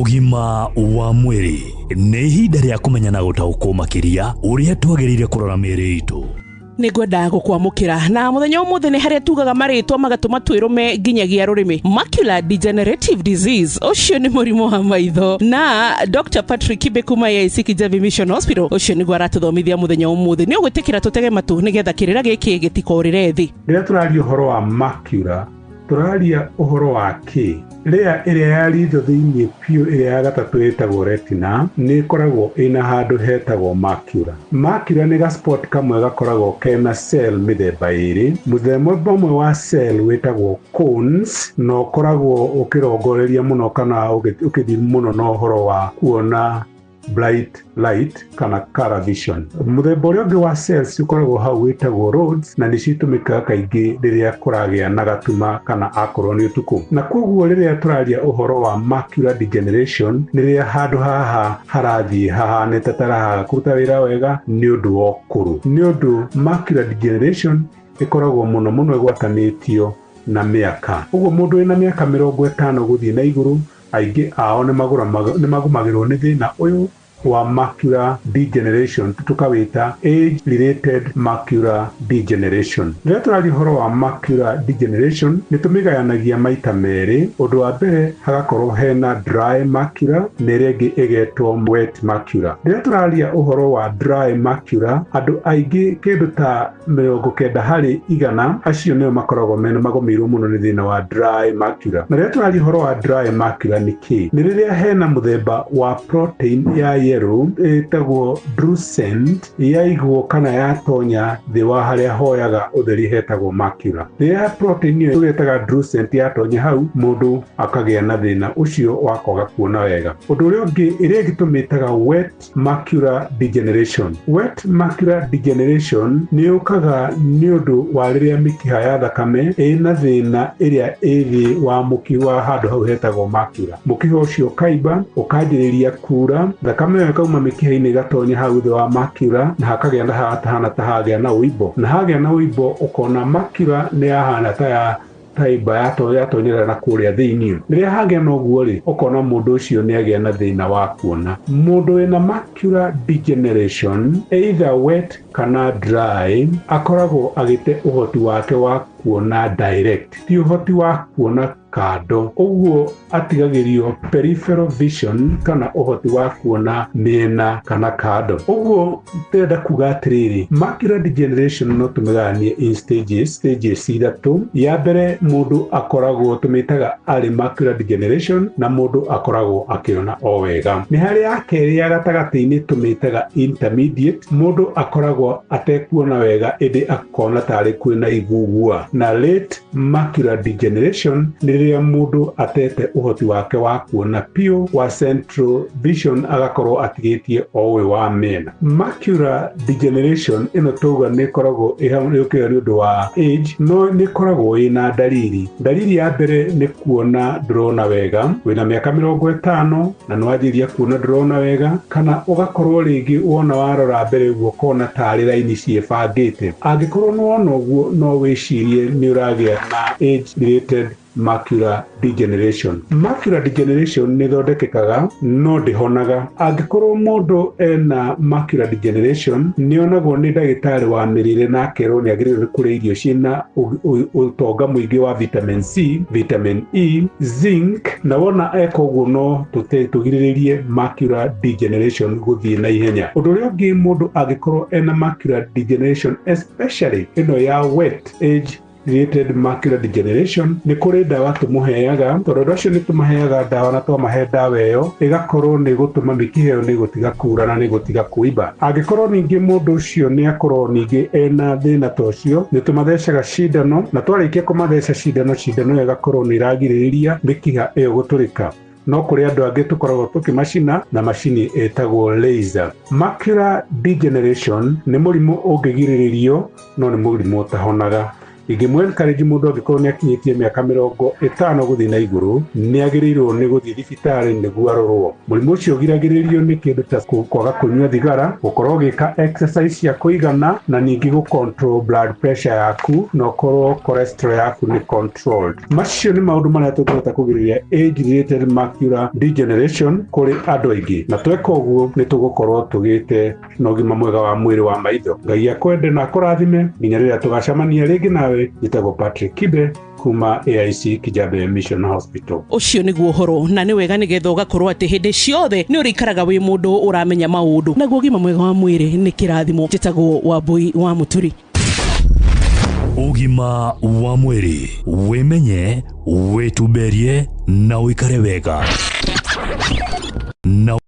Ũgima wa mwĩrĩ nĩ ihinda rĩa kũmenya na gũtaũkwo makĩria ũrĩa twagĩrĩire kũrora mĩĩrĩ itũ. Nĩ ngwenda gũkwamũkĩra na mũthenya ũmũthĩ nĩ harĩa tugaga marĩtwa magatũma twĩrũme nginyagia rũrĩmĩ. Macular degenerative disease, ũcio nĩ mũrimũ wa maitho, na Dr Patrick Kibe kuma AIC Kijabi Mission Hospital, ũcio nĩguo aratũthomithia mũthenya ũmũthĩ. Nĩ ũgwĩtĩkĩra tũtege matũ nĩgetha kĩrĩra gĩkĩ gĩtikorĩre thĩ. Rĩrĩa tũraria ũhoro wa macula, tũraria ũhoro wa kĩ? Layer ĩrĩa ya ritho thĩinĩ biũ, ĩrĩa ya gatatũ ĩtagwo retina, nĩ ĩkoragwo ĩna handũ hetagwo macula. Macula nĩ ga spot kamwe gakoragwo kena cell mĩthemba ĩrĩ. Mũthemba ũmwe wa cell wĩtagwo cones, na ũkoragwo ũkĩrongoreria mũno kana ũkĩthiĩ mũno na ũhoro wa kuona bright light kana color vision. Mũthemba ũrĩa ũngĩ wa cells ũkoragwo hau wĩtagwo rods, na nĩcio itũmĩkaga kaingĩ rĩrĩa kũragĩa na gatuma kana akorwo nĩ ũtukũ. Na koguo rĩrĩa tũraria ũhoro wa macular degeneration, nĩ rĩrĩa handũ haha harathiĩ hahanĩte tarahaga kũruta wĩra wega nĩ ũndũ wa ũkũrũ. Nĩ ũndũ macular degeneration ĩkoragwo mũno mũno ĩgwatanĩtio na mĩaka. Ũguo mũndũ wĩna mĩaka 50 gũthiĩ na igũrũ, aingĩ ao nĩ magũmagĩrwo nĩ thĩna ũyũ wa macular degeneration, tukawĩta age related macular degeneration. Rĩrĩa tũraria ũhoro wa macular degeneration, nĩ tũmĩgayanagia maita merĩ. Ũndũ wa mbere hagakorwo hena dry macula na ĩrĩa ĩngĩ ĩgetwo wet macula. Rĩrĩa tũraria ũhoro wa dry macula, andũ aingĩ kĩndũ ta 90% acio nĩo makoragwo mena magũmĩirwo mũno nĩ thĩna wa dry macula. Na rĩrĩa tũraria ũhoro wa dry macula nĩ kĩ? Nĩ rĩrĩa hena mũthemba wa protein ya yellow ĩtagwo drusen yaigwo kana yatonya thĩ wa harĩa hoyaga ũtheri hetagwo macula. Rĩrĩa protein ĩyo ĩgetaga drusen yatonya hau, mũndũ akagĩa na thĩna ũcio wa kwaga kuona wega. Ũndũ ũrĩa ũngĩ ĩrĩa ĩngĩ tũmĩtaga wet macular degeneration. Wet macular degeneration nĩ yũkaga nĩ ũndũ wa rĩrĩa mĩkiha ya thakame ĩna thĩna ĩrĩa ĩ thĩ wa mũkiha wa handũ hau hetagwo macula. Mũkiha ũcio ũkaimba, ũkanjĩrĩria kura, thakame ĩyo ĩkauma mĩkiha-inĩ ĩgatonya hau thĩ wa macula, na hakagĩa na hahana ta hagĩa na ũimbo, na hagĩa na ũimbo ũkona macula nĩ yahana ta ya taimba yatonyerera na kũrĩa thĩinĩ. Rĩrĩa hagĩa na ũguo rĩ, ũkona mũndũ ũcio nĩ agĩa na thĩna wa kuona. Mũndũ wĩna macular degeneration, either wet kana dry, akoragwo agĩte ũhoti wake wa kuona direct, ti ũhoti wa kuona kando. Ũguo atigagĩrio peripheral vision kana ũhoti wa kuona mĩena kana kando. Ũguo ndĩrenda kuga atĩrĩrĩ, macular degeneration no tũmĩgayanie in stages, stages ithatũ. Ya mbere mũndũ akoragwo tũmĩtaga early macular degeneration, na mũndũ akoragwo akĩona o wega. Nĩ harĩ ya kerĩ ya gatagatĩ-inĩ tũmĩtaga intermediate, mũndũ akoragwo atekuona wega ĩndĩ akona tarĩ kwĩna igugua. Na late macular degeneration nĩ rĩrĩa mũndũ atete ũhoti wake wa kuona piũ wa central vision, agakorwo atigĩtie o ũyũ wa mĩena. Macular degeneration ĩno tauga nĩ ĩkoragwo yũkĩte nĩ ũndũ wa age, no nĩ ĩkoragwo ĩna ndariri. Ndariri ya mbere nĩ kuona ndũrona wega, wĩna mĩaka 50 na nĩ wanjĩrĩria kuona ndũrona wega, kana ũgakorwo rĩngĩ wona warora mbere ũguo ũkona tarĩ raini ciĩbangĩte. Angĩkorwo nĩ wona ũguo, no wĩcirie nĩ ũragĩa na age related macular degeneration. Macular degeneration nĩ ĩthondekekaga no ndĩhonaga. Angĩkorwo mũndũ ena macular degeneration, nĩ onagwo nĩ ndagĩtarĩ wa mĩrĩre na akerwo nĩ agĩrĩirwo nĩ kũrĩa irio ciĩna ũtonga mũingĩ wa vitamin C, vitamin E, zinc, na wona eka ũguo no tũgirĩrĩrie macular degeneration gũthiĩ na ihenya. Ũndũ ũrĩa ũngĩ, mũndũ angĩkorwo ena macular degeneration, especially ĩno ya wet age related macular degeneration, nĩ kũrĩ ndawa tũmũheaga, tondũ andũ acio nĩ tũmaheaga ndawa, na twamahe ndawa ĩyo ĩgakorwo nĩ gũtũma mĩkiha ĩyo nĩ gũtiga kura na nĩ gũtiga kũimba. Angĩkorwo ningĩ mũndũ ũcio nĩ akorwo ningĩ ena thĩna ta ũcio, nĩ tũmathecaga cindano, na twarĩkia kũmatheca cindano, cindano ĩyo ĩgakorwo nĩ ĩragirĩrĩria mĩkiha ĩyo gũtũrĩka. No kũrĩ andũ angĩ tũkoragwo tũkĩmacina na macini ĩtagwo laser. Macular degeneration nĩ mũrimũ ũngĩgirĩrĩrio, no nĩ mũrimũ ũtahonaga. Ingĩmũ encourage mũndũ angĩkorwo nĩ akinyĩtie mĩaka 50 gũthiĩ na igũrũ, nĩ agĩrĩirwo nĩ gũthiĩ thibitarĩ nĩguo arorwo. Mũrimũ ũcio ũgiragĩrĩrio nĩ kĩndũ ta kwaga kũnyua thigara, gũkorwo ũgĩka exercise cia kũigana, na ningĩ gũ control blood pressure yaku, na ũkorwo cholesterol yaku nĩ controlled. Macio nĩ maũndũ marĩa tũngĩhota kũgirĩrĩria age related macular degeneration kũrĩ andũ aingĩ, na tweka ũguo nĩ tũgũkorwo tũgĩte na ũgima mwega wa mwĩrĩ wa maitho. Ngai akwende na akũrathime nginya rĩrĩa tũgacemania rĩngĩ nawe. Njĩtagwo Patrick Kibe kuma AIC Kijabe Mission Hospital. Ũcio nĩguo ũhoro, na nĩ wega nĩgetha ũgakorwo atĩ hĩndĩ ciothe nĩ ũrĩikaraga wĩ mũndũ ũramenya maũndũ, naguo ũgima mwega wa mwĩrĩ nĩ kĩrathimo. Njĩtagwo Wambui wa Mũturi. Ũgima wa mwĩrĩ, wĩmenye, wĩtumberie na ũikare wega na